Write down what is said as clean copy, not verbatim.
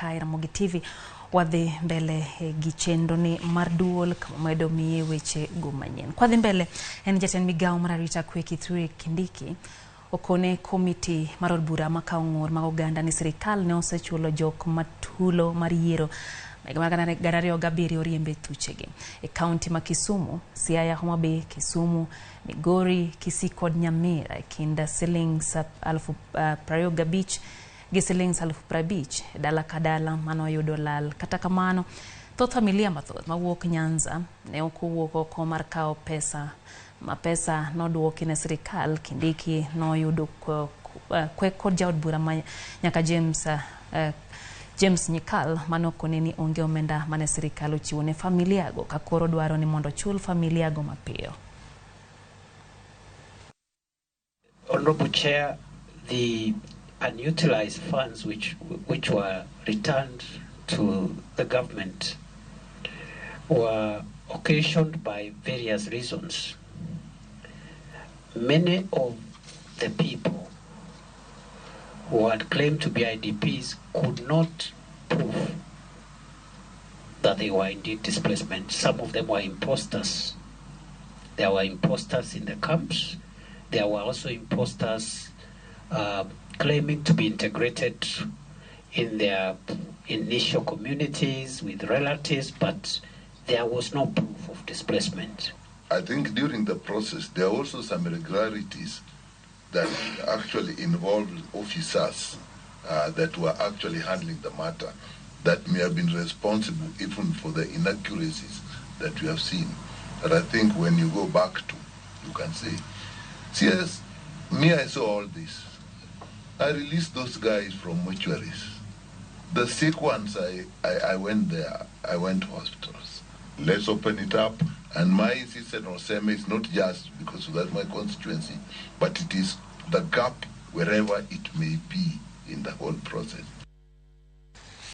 kae Ramogi TV. Wadhi mbele gi chenro ni mar duol kama medo miye weche go manyien. Kwadhi mbele en jatend migawo mar arita kwe Kithure Kindiki okone komiti mar od bura makawo ng'ur mag oganda ni sirikal ne osechulo jok matulo mar yiero higa mar 2007 oriembe thuchegi. E kaunti ma Kisumu, Siaya, Homa Bay, Kisumu, Migori, Kisii kod Nyamira e kind silings 25,000 gi silings 50,000 e dala ka dala manoyudo lal. Kata kamano, thoth familia mathoth mawuok Nyanza ne ok owuok oko mar kawo pesa ma pesa noduoki ne sirikal. Kindiki noyudo kwe kod jaod bura ma nyaka James Nyikal manokone ni onge omenda mane sirikal ochiwo ne familia go ka koro dwaro ni mondo ochul familia go mapiyo. Honorable Chair, the unutilized funds which were returned to the government were occasioned by various reasons. Many of the people who had claimed to be IDPs could not prove that they were indeed displacement. Some of them were imposters. There were imposters in the camps. There were also imposters claiming to be integrated in their initial communities with relatives, but there was no proof of displacement. I think during the process, there are also some irregularities that actually involved officers that were actually handling the matter that may have been responsible even for the inaccuracies that we have seen. But I think when you go back to, you can say, CS, me, I saw all this. I released those guys from mortuaries. The sick ones, I went there, I went to hospitals. Let's open it up. And my insistence on Seme is not just because that's my constituency, but it is the gap wherever it may be in the whole process.